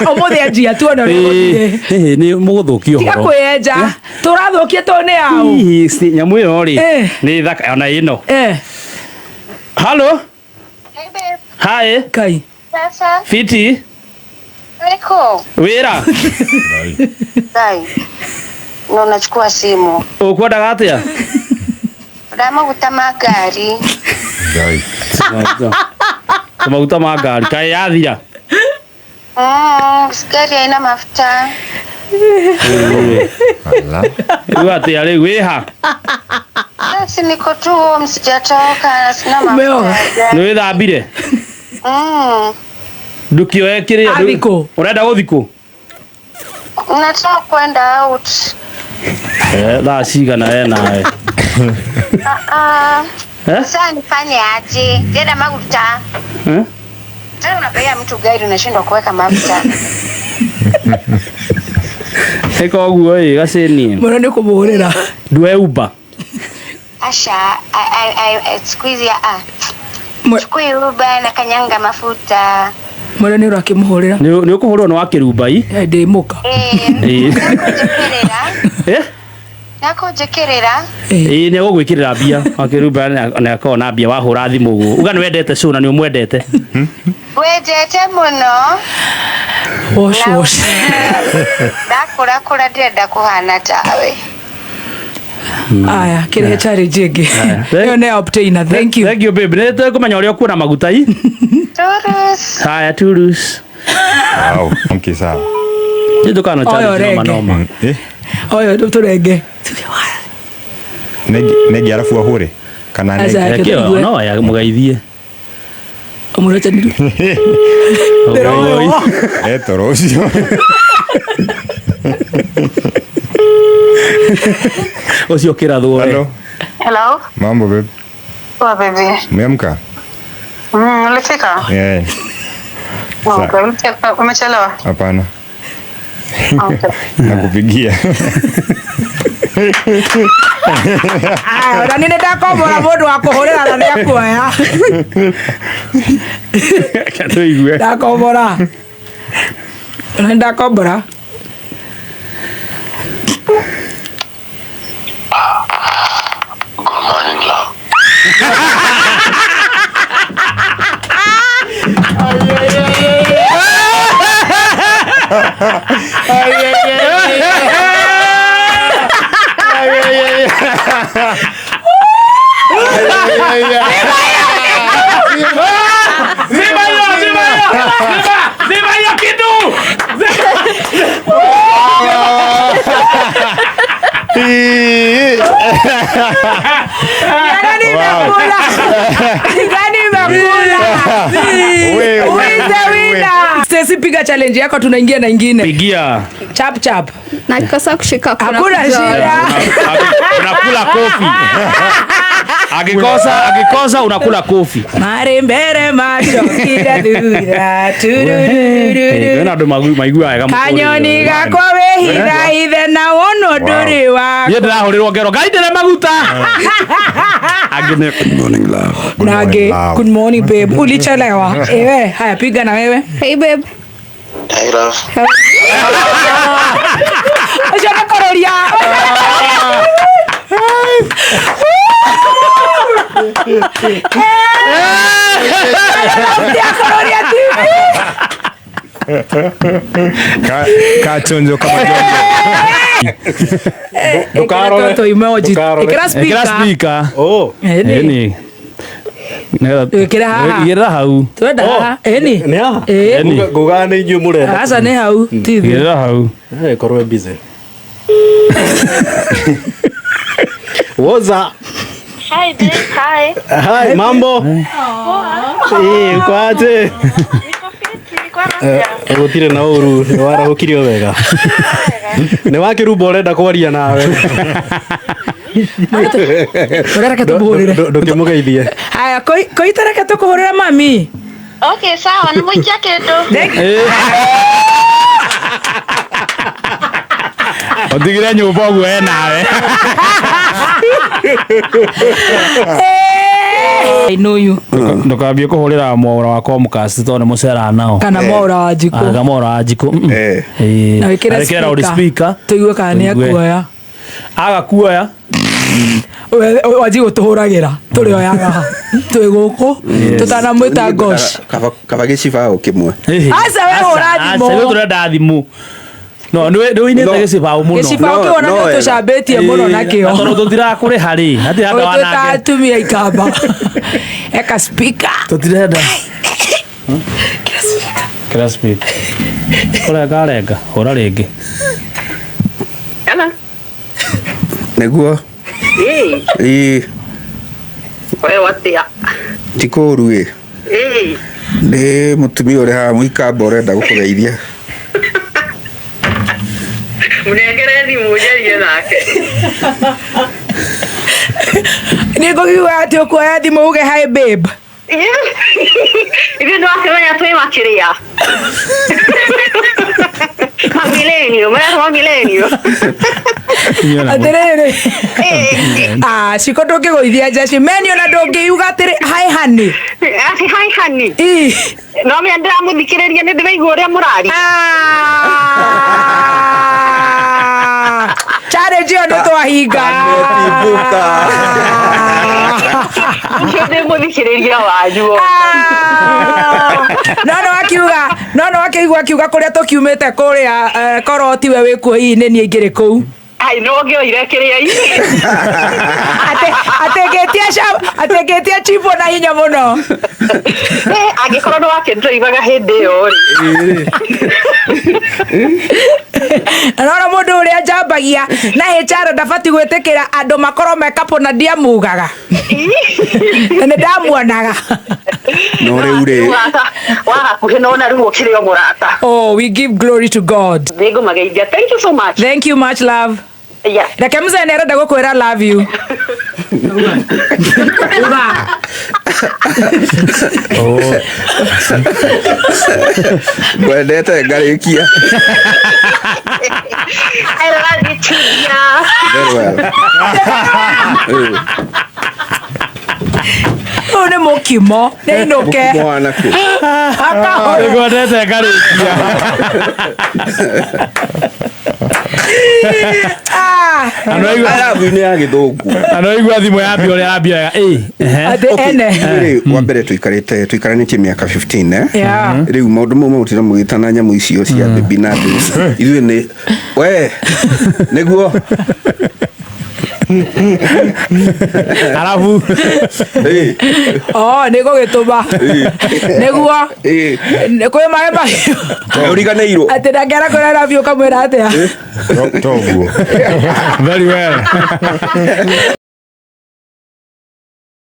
Ũmũthĩ anjia tuone ũrĩa gũthiĩ. Ĩĩ, nĩ mũgũthũkia Tiga ũhoro. kwĩenja. Tũrathũkia tũ nĩ aũ. Hihi, nyamũ ĩyo rĩ Eh. nĩ thaka ona ĩno. Eh, Halo. Hey babe, Hi. Kai. sasa Fiti. niko Wĩra. dai na unachukua simu Ũkwendaga atĩa? na maguta ma ngari. Ngai. Maguta ma ngari kaĩ yathira. Gari haina mafuta. Ala. Rĩu atĩa rĩu wĩha? Basi niko tu home, sijatoka, sina Umeoga? mafuta. Nĩ wĩthambire? Ndũkĩoe kĩrĩa. Athikũ. Ũrenda gũthikũ? Nataka kwenda out. Eh, thaa cigana we nawe? Ah, ah. Eh? Sasa nifanye aje? Jeda maguta. Eh? Tena unapea mtu gari unashindwa kuweka mafuta. Ĩka ũguo ĩ gacĩni. Mũno nĩ kũmũhũrĩra. Ndue Uber. Asha, I siku hizi ah. Mwe- Chukui Uber na kanyanga mafuta. Mũno nĩ ũrakĩmũhũrĩra. Nĩ ũkũhũrwo nĩ wa kĩrumbai. Eh, ndĩ mũka. Eh, Ĩĩ. nakũnjĩkĩrĩra. Eh? Nakũnjĩkĩrĩra. Eh. Ĩĩ nĩ egũgwĩkĩrĩra mbia. Wakĩrumba nĩ akoragwo na mbia wahũra thimũ ũguo. Uga nĩ wendete show na nĩ ũmwendete. Wendete mũno. Wash wash. Ndakũra kũra ndĩrenda kũhana tawe. Aya, kĩrehe challenge ĩngĩ. Ĩyo nĩ ya obtainer. Thank you. Thank you babe. Nĩ tũkũmenya ũrĩa ũkuona maguta i. Turus. Haya turus. Wow. Okay, sawa. Nĩ ndũkano Oyo challenge noma renge. noma. Eh? Oyo tũrenge. Negi negi arafu ahure. Kana negi. Aca. Reke Tũigue. no ya mũgeithie. Mũretanire. Oi. Eh, toro ũcio. Ũcio kĩrathwo we. Hello. Hello. Mambo babe. Poa baby. Umeamka? Ulifika? Eh. Sa- Okay, umechelewa? Hapana. Okay. Nakupigia. Aya, ona nĩ ndakombora mũndũ wa kũhũrĩra na nĩekuoya. Reke tũigue. Ndakombora. Ona nĩ ndakombora. Good morning, love. Zima hiyo, zima hiyo. Zima, zima hiyo kitu. Gani imekula? Gani imekula? We, Who we, is the we. winner? Stacy, piga challenge yako tunaingia na ingine. Pigia. Chap chap. Na kikosa kushika kuna Hakuna kujoin. shida. Unakula kofi. Akikosa, akikosa unakula kofi. Mari mbere macokire thutha Eh, tururururu. kwĩna andũ maiguaga wega mũtũrĩre. Kanyoni gakwa wĩhithahithe na wonwo ndũrĩ Niĩ wakwa. ndĩrahũrĩrwo ngero ngai ndĩre maguta. Angĩ nĩ Good morning, love. Good Nage, morning, love. good morning babe. Ulichelewa. Ewe, haya piga na wewe. Hey babe. Hey, love. Ũcio nĩ kũrũria. Kũrũria TV. Ka chonjo kama jonjo. Ĩkĩra tũtũ emoji. Ndũkarore. Ĩkĩra Ĩkĩra speaker. speaker. Oh. Ĩni. Ĩni. Nĩgetha- Ĩkĩra haha. Igĩrĩra hau. Twenda haha. Ĩni. Nĩ haha? Ĩĩ. Ĩni. Ngugaga nĩ inyuĩ mũrenda. Aca nĩ hau. Ti thĩ. Igĩrĩra hau. Eh, korwo busy. Woza. Hi babe. Hi. Hi, mambo. Eh, uko aje? Niko fiti, niko afya. Eh, gũtirĩ na ũru, nĩ warahũkirio wega. Nĩ wakĩrumba ũrenda kwaria nawe. Ũrereke tũmũhũrĩre. Ndũkĩmũgeithie. Haya, koita reke tũkũhũrĩre mami. Okay, sawa, nĩmũikia kĩndũ. Thank you. Ũtigire nyũmba ũguo we nawe. I know you. Ndũkambie kũhũrĩra mwaũra wa Comcast tondũ nĩ mũceraga nao. Kana mwaũra wa njikũ. Kana mwaũra wa njikũ. Eh. Ĩĩ. Na wĩkĩre Na wĩkĩre loudspeaker. Tũigue kana nĩ Tũigue. ekuoya. Aga kuoya. Wanji gũtũhũragĩra tũrĩ oyaga twĩ gũkũ tũtanamwĩta ngoci. Kaba gĩcibaũ kĩmwe. Aca, we hũra thimũ. Aca, we tũrenda thimũ. No, nĩ ũinĩte No. gĩcibaũ mũno. Gĩcibaũ No, kĩu ona no nĩ wega. tũcambĩtie mũno nakĩo. Na tondũ tũtirakũrĩha rĩ, hatirĩ handũ Ũyũ twĩta wanange. atumia ikamba. Eka speaker. Tũtirenda. Kĩra speaker. Kũrenga renga, hũra rĩngĩ. Hello. Nĩguo. Ĩĩ, Ĩĩ, we watia. ti kũũru ĩ. Ĩĩ, Nĩ mũtumia ũrĩ haha mũikamba ũrenda gũkũgeithia. mũnengere thimũ njarie nake. Nĩ ngũkiuga atĩ ũkuoya thimũ uge hi babe. Ithuĩ nĩwakĩmenya twĩ makĩria. Mamilenio, maretwo mamilenio. Atĩrĩrĩ. Ĩĩ, Ah, ciko ndũngĩgũithia njeci meni ona ndũngĩuga atĩrĩ hi honey. ati hi honey. Ĩ. No menya ndĩramũthikĩrĩria nĩ ndĩraigua ũrĩa mũraria. Ah. Challenge ĩyo nĩ twahinga. Kametibuka. Ũcio ndĩ mũthikĩrĩria wanyu. Ah. No no akiuga no no akĩigua akiuga kũrĩa tũkiumĩte kũrĩa korwo tiwe wĩkuo hihi nĩ niĩ ingĩrĩ kũu. Ai, no ngĩoire kĩrĩa-inĩ. Atĩ ngĩtia atĩ ngĩtia chipo na hinya mũno. Angĩkorwo nĩ wakĩndrivaga hĩndĩ ĩyo rĩ. Na nona mũndũ ũrĩa njambagia na HR ndabati gwĩtĩkĩra andũ makorwo me couple na ndiamugaga na nĩ ndamuonaga. No rĩu rĩ. Mũrata wa hakuhĩ no na rĩu ũkĩrĩ o mũrata. Oh, we give glory to God. Nĩngũmageithia. Thank you so much. Thank you much love. Yeah. Reke mzee nĩ arenda gũkwĩra love you. Uga. Ngwendete ngarĩkia. I love you too, yeah. Very well. Ĩĩ. Ũyũ nĩ mũkimo nĩ inũke. Mũkimo wa nakũ? Akahoro. Nĩngwendete ngarĩkia. Ah. Andũ aigua I love you nĩ ya gĩthũngũ. andũ aigua thimũ yambia ũrĩa yambia wega. Ĩ, ehe. Atĩ Okay, ene. ithuĩ rĩ, wa mbere tũikarĩte tũikaranĩtie mĩaka 15 eh? Yeah. Rĩu maũndũ mau magũtinda mũgĩtana nyamũ icio cia baby na ndũ ithuĩ nĩ we nĩguo Arabu. Ĩĩ, Oh, nĩ gũgĩtũma. Nĩguo. ĩĩ. Kwĩ maĩ mahiũ. Ũriganĩirwo. Atĩ ndangĩara kwĩra love you ũkamwĩra atĩa? Toguo. Very well.